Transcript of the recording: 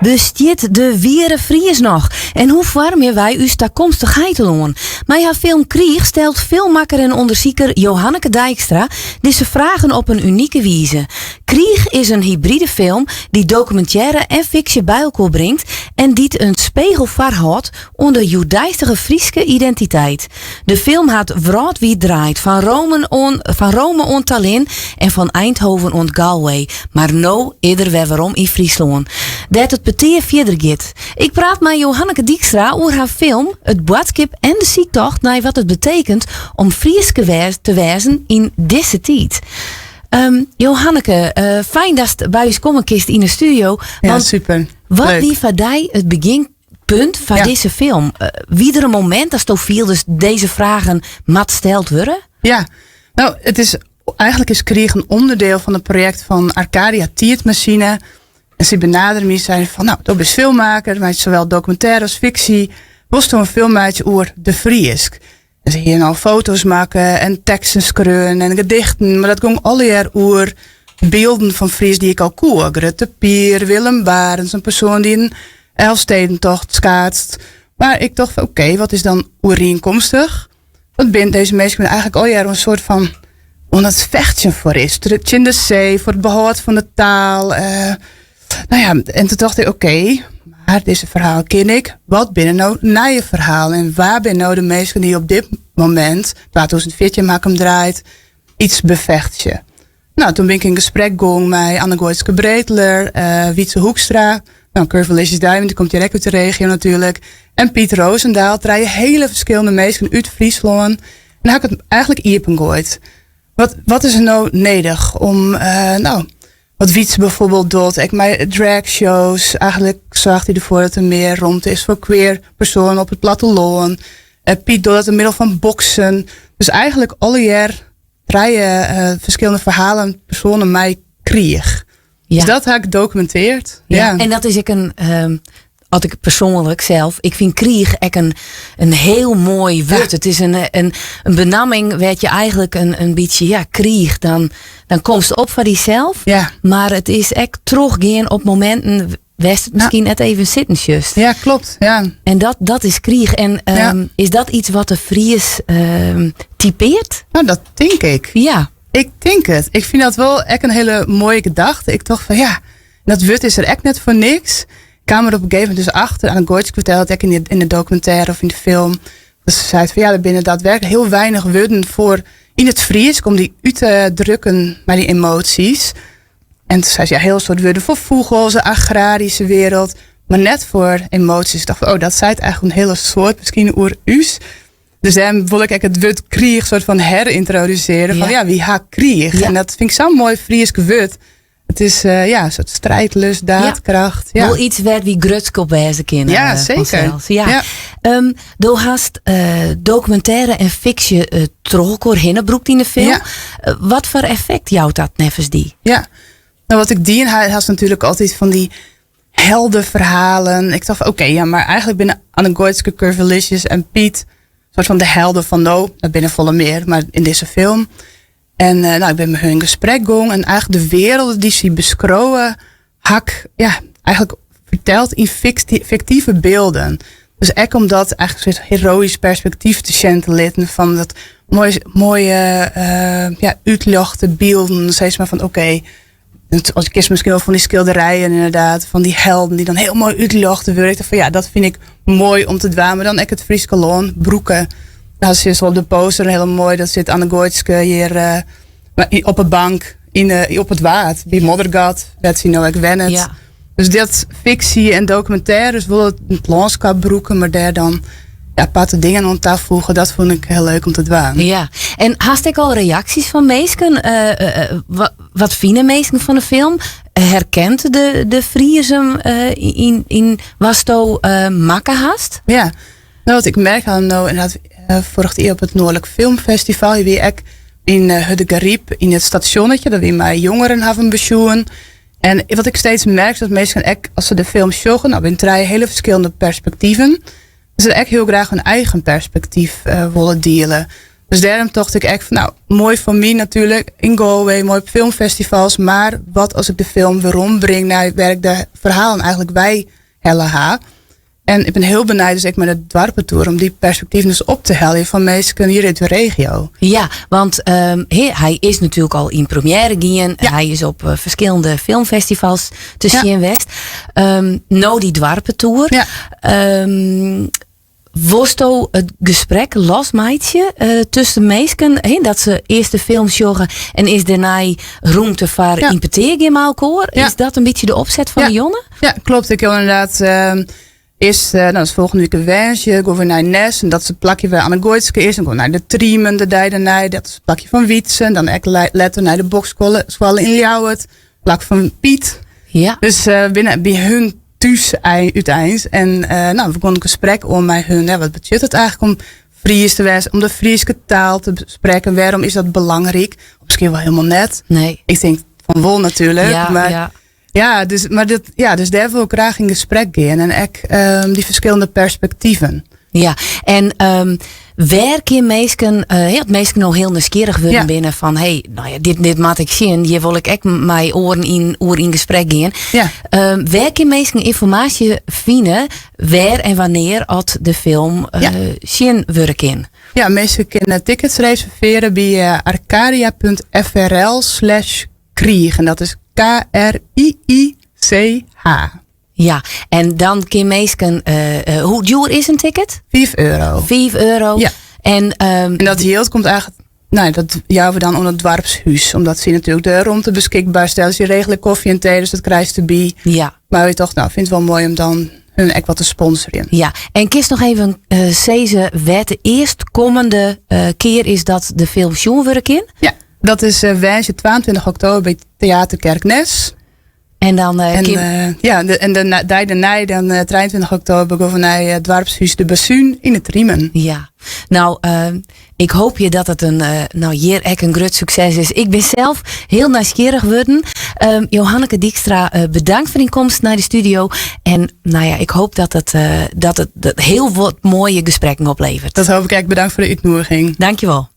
Bestiet de wiere Fries noch? En hoe foarmje wy ús takomstich heitelân? Mei har film Kriich stelt filmmakker en ûndersiker Johanneke Dijkstra dizze fragen op in unike wize. Kriich is in hybride film dy't dokumintêre en fiksje by elkoar bringt en dy't in spegel foarhâldt oan de hjoeddeistige Fryske identiteit. De film hat wrâldwiid draaid, fan Rome oan, fan Rome oant Tallinn en fan Eindhoven oant Galway. Mar no is er wer werom yn Fryslân, dêr't it petear fierder giet. Ik praat mei Johanneke Dijkstra oer har film, it boadskip en de syktocht nei wat it betekent om Frysk te wêzen yn dizze tiid. Johanneke, fijn datst by ús komme kinst yn de studio. Ja, super. Wat wie foar dy it begjinpunt foar dizze film? Wie der in momint datsto fieldest dizze fragen moat steld wurde? Ja, no, it is, eigentlik is Kriich in ûnderdiel fan it projekt fan Arcadia Tiidmasine. En sy benaderen my en seinen fan, no, do bist filmmakker, meitsje sawol dokumintêre as fiksje. Wolsto in film meitsje oer de Frysk? En se hiene al foto's makke en teksten skreaun en gedichten, mar dat gong allegear oer bylden fan Fries dy't ik al koe. Grutte Pier, Willem Barentsz, in persoan dy't in Elfstedentocht skaatst. Mar ik tocht fan oké, wat is dan oerienkomstich? Wat binne dizze minsken binne eigentlik allegear in soart fan oan it fechtsjen foar is. Tsjin de see, foar it behâld fan de taal. No ja, en toen tocht ik oké, mar dizze ferhalen ken ik. Wat binne no nije ferhalen? En wa binne no de minsken dy't op dit momint, 2014 ha ik him draaid, iets befechtsje? No, toen bin ik yn gesprek gong mei Anne-Goaitske Breteler, Wietze Hoekstra, no, Curvalicious Diamond, dy komt hjir ek út de regio natuerlik, en Piet Rozendaal, trije hiele ferskillende minsken út Fryslân. En ha ik it eigentlik iepengoaid. Wat, wat is der no nedich om, no, wat Wietze bijvoorbeeld docht, ek mei drag shows, eigentlik soarget hy derfoar dat der mear romte is foar queer persoanen op it plattelân. Piet docht dat door middel fan boksen. Dus eigentlik allegear trije ferskillende ferhalen, persoanen mei kriich. Dus dat ha ik dokumintearre. Ja. En dat is ek in, as ik persoanlik sels, ik fyn kriich ek in hiel moai wurd. It is in benamming wêr't je eigentlik in bytsje, ja, kriich, dan komst op foar dysels. Mar it is ek trochgean op mominten wêr'tst it miskien net even sitten sjochst. Ja, klopt. Ja. En dat is kriich. En is dat iets wat de Fries typeart? No, dat tink ik. Ik tink it. Ik fyn dat wol ek in hiele moaie gedachte. Ik tocht fan ja, dat wurd is der ek net foar niks. Ik kaam der op in gegeven momint dus achter. Anne Goaitske fertelde it ek yn de dokumintêre of yn de film. Dat se sei fan ja, der binne daadwerklik hiel weinich wurden foar yn it Frysk om dy út te drukken mei dy emoasjes. En toen sei se, ja, hiel soad wurden foar fûgels, de agraryske wereld, mar net foar emoasjes. Ik tocht fan, oh, dat seit eigentlik in hiele soad miskien oer ús. Dus dêrom wol ik ek it wurd kriich soart fan herintrodusearje. Fan ja, wy ha kriich. En dat fyn ik sa'n moai Frysk wurd. It is ja, in soart strijdlust, daadkracht. Ja. Wol iets wêr't wy grutsk op wêze kinne. Ja, seker. Fansels. Ja. Do hast dokumintêre en fiksje troch elkoar hinne brûkt yn de film. Wat foar effekt jout dat neffens dy? Ja, no, wat ik dien ha, hast natuerlik altyd fan dy heldeferhalen. Ik tocht, oké, ja, mar eigentlik binne Anne-Goaitske, Curvalicious en Piet soart fan de helden fan no. Dat binne folle mear, mar yn dizze film. En no, ik bin mei hun yn gesprek gong en eigentlik de werelden dy't sy beskriuwe, ha ik, ja, eigentlik ferteld yn fiktive bylden. Dus ek om dat eigentlik in soart heroysk perspektyf te sjen te litten fan dat moaie, ja, útljochte bylden, sis mar fan oké, as ik kinst miskien wol fan dy skilderijen inderdaad, fan dy helden dy't dan hiel moai útljochte wurde. Ik tocht fan ja, dat fyn ik moai om te dwaan, mar dan ek it Fryske lân brûke. Dan sjochst op de poster hiel moai, dat sit Anne Goaitske hjir op 'e bank op it Waad, by Moddergat, wêr't sy no ek wennet. Dus dat fiksje en dokumintêres wol it lânskip brûke, mar dêr dan aparte dingen oan tafoege, dat fûn ik hiel leuk om te dwaan. Ja, en hast ek al reaksjes fan minsken? Wat fine minsken fan de film? Herkent de Fries him yn watsto makke hast? Ja, no, wat ik merk ha no inderdaad foarich jier op it Noardlik Filmfestival, hjir wie ek yn Hurdegaryp yn it stasjonnetje, dat wie mei jongeren hawwe him besjoen. En wat ik steeds merk is dat minsken ek, as se de film sjogge, no binne trije hiele ferskillende perspektiven, dat se ek hiel graach hun eigen perspektyf wolle diele. Dus dêrom tocht ik ek fan, nou, moai foar my natuerlik, yn Galway, moai op filmfestivals, mar wat as ik de film werombring nei wêr't ik de ferhalen eigentlik wei helle ha. En ik bin hiel benijd dus ek mei de doarpetoer om dy perspektiven dus op te heljen fan minsken hjir út de regio. Ja, want hy is natuerlik al yn premjêre gien. Hy is op ferskillende filmfestivals te sjen west. No dy doarpetoer. Wolsto it gesprek losmeitsje tusken minsken? Hè, dat se earst de film sjogge en is dêrnei rûmte foar yn petear gean mei elkoar? Is dat in bytsje de opset fan de jûn? Ja, klopt. Ik wil inderdaad eerst, nou, dat is folgjende wike woansdei, gean we nei Nes. En dat is it plakje wêr Anne Goaitske is. Dan gean we nei de Triemen de dei dêrnei. Dat is it plakje fan Wietse. En dan ek letter nei de Bokskoalle yn Ljouwert. Plak fan Piet. Dus binne by hun thús úteins. En nou, we gean in gesprek oan mei hun. Ja, wat betsjut it eigentlik om Fries te wêzen, om de Fryske taal te sprekken? Wêrom is dat belangryk? Miskien wol hielendal net. Nee. Ik tink fan wol natuerlik. Maar ja, dus, mar dat, ja, dus dêr wol ik graach yn gesprek gean. En ek dy ferskillende perspektiven. Ja, en wêr kinne minsken, as minsken no hiel nijsgjirrich wurden binne fan, hey, nou ja, dit moat ik sjen, hjir wol ik ek mei oaren oer yn gesprek gean. Wêr kinne minsken ynformaasje fine wêr en wannear at de film sjen wurde kin? Ja, minsken kinne tickets reservearje by arcadia punt F R L slash kriich. En dat is K-R-I-I-C-H. Ja, en dan kinne minsken, hoe djoer is in ticket? Fiif euro. Fiif euro. Ja. En En dat jild komt eigentlik, nou, dat jouwe we dan oan it doarpshús. Omdat sy natuerlik de romte beskikber stelle. Sy regele kofje en tee, dus dat krijst derby. Mar wy tochten, nou, vind it wol moai om dan hun ek wat te sponsorjen. Ja, en kinst noch even sizze wêr't de earstkommende kear is dat de film sjoen wurde kin? Ja, dat is woansdei 22 oktober by Theaterkerk Nes. En dan, En, kin ja, de, en de dei dêrnei, dan 23 oktober, gean we nei doarpshús De Basún yn it Triemen. Ja, nou, ik hoopje dat it in, nou, hjir ek in grut sukses is. Ik bin sels hiel nijsgjirrich wurden. Johanneke Dijkstra, bedankt foar dyn komst nei de studio. En nou ja, ik hoop dat it, dat it, dat hiel wat moaie gesprekken opleveret. Dat hoop ik ek. Bedankt foar de útnoeging. Dankjewol.